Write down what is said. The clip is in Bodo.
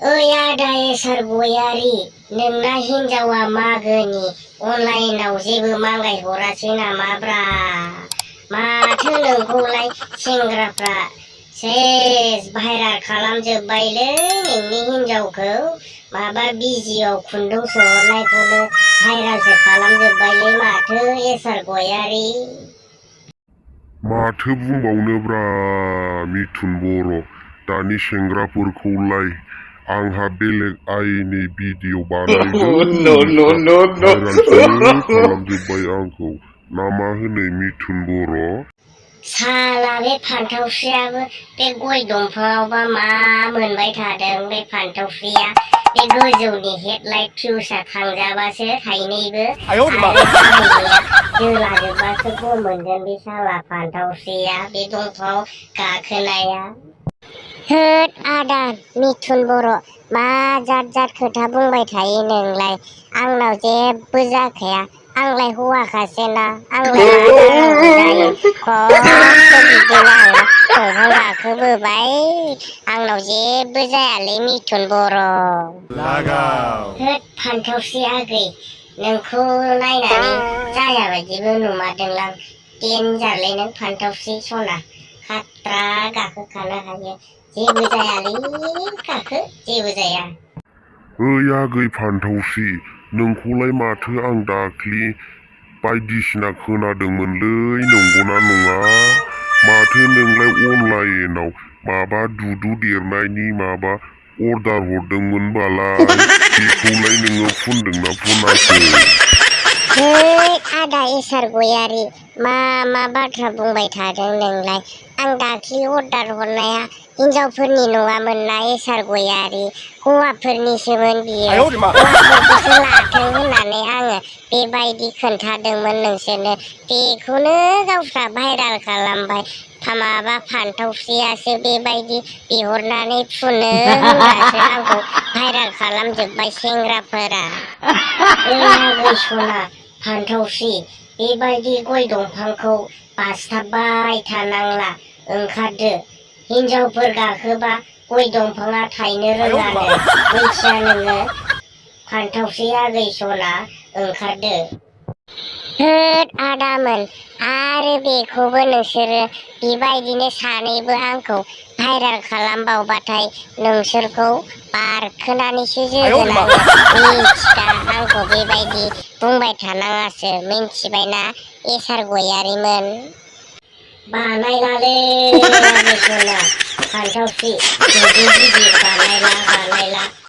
आदाय सार गयारि नोंना हिनजावा मागोनि अनलाइनाव जेबो मांगाय हरासै नामाब्रा माथो नोंखौलाय सेंग्राफ्रा सेस भाइराल खालामजोब्बायलै नोंनि हिनजावखौ माबा बिजियाव खुन्दुं सोहरनायखौनो भाइरालसो खालामजोब्बायलै माथो सार गयारि माथो बुंबावनोब्रा मिथुन बर' दानि सेंग्राफोरखौलाय आंहा बेलेग आइनि भिडिअ बानायदों भाइरालसो खालामजोब्बाय आंखौ ना मा होनो मिथुन बर' साला बे फान्थावस्रियाबो बे गय दंफाङावबा मा मोनबाय थादों बे फान्थावस्रिया बे गोजौनि हेडलाइट फिउसा थांजाबासो थाइनैबो आरो गाहायनिया दोलाजोबबासो गम मोनगोन बे साला फान्थावस्रिया बे दंफाङाव गाखोनाया होद आदा मिथुन बर' मा जाद जाद खोथा बुंबाय थायो नोंलाय आंनाव जेबो जाखाया आंलाय हौवाखासोना आंलाय मा जानांगौ जायो खस्थ' बिदिनो आंबो दंफां गाखोबोबाय आंनाव जेबो जायालै मिथुन बर' होद फान्थावस्रि आगै नोंखौ नायनानै जायाबायदिबो नुमारदोंलां देनजारलै नों फान्थावस्रि सना खाट्रा गाखोखानो हायो जेबो जायालै गाखो जेबो जाया आगै फान्थावस्रि नोंखौलाय माथो आं दाख्लि बायदिसिना खोनादोंमोनलै नंगौना नङा माथो नोंलाय अनलाइनाव माबा दुदु देरनायनि माबा अर्डार हरदोंमोन बालाय बेखौलाय नोङो फुनदोंना फुनाखै आदा सार गयारि मा बाथ्रा बुंबाय थादों नोंलाय आं दाख्लि अर्डार हरनाया हिनजावफोरनि नङामोन ना सार गयारि हौवाफोरनिसोमोन बियो हौवाफोरखौसो लाथों होननानै आङो बेबायदि खोन्थादोंमोन नोंसोरनो बेखौनो गावफ्रा भाइराल खालामबाय माबा फान्थावस्रियासो बेबायदि बिहरनानै फुनो होननासो आंखौ भाइराल खालामजोब्बाय सेंग्राफोरा आगै सना फान्थावस्रि बेबायदि गय दंफांखौ बासथाबबाय थानांला ओंखारदो हिनजावफोर गाखोबा गय दंफाङा थायनो रोङानो मिथिया नोङो फान्थावस्रि आगै सना ओंखारदो होद आदामोन आरो बेखौबो नोंसोरो बेबायदिनो सानैबो आंखौ भाइराल खालामबावबाथाय नोंसोरखौ बारखोनानैसो जोगोन आङो मिथिदा आंखौ बेबायदि बुंबाय थानाङासो मिथिबायना सार गयारिमोन बानायलालै आगै सना फान्थावस्रि दुदु गिदिर बानायला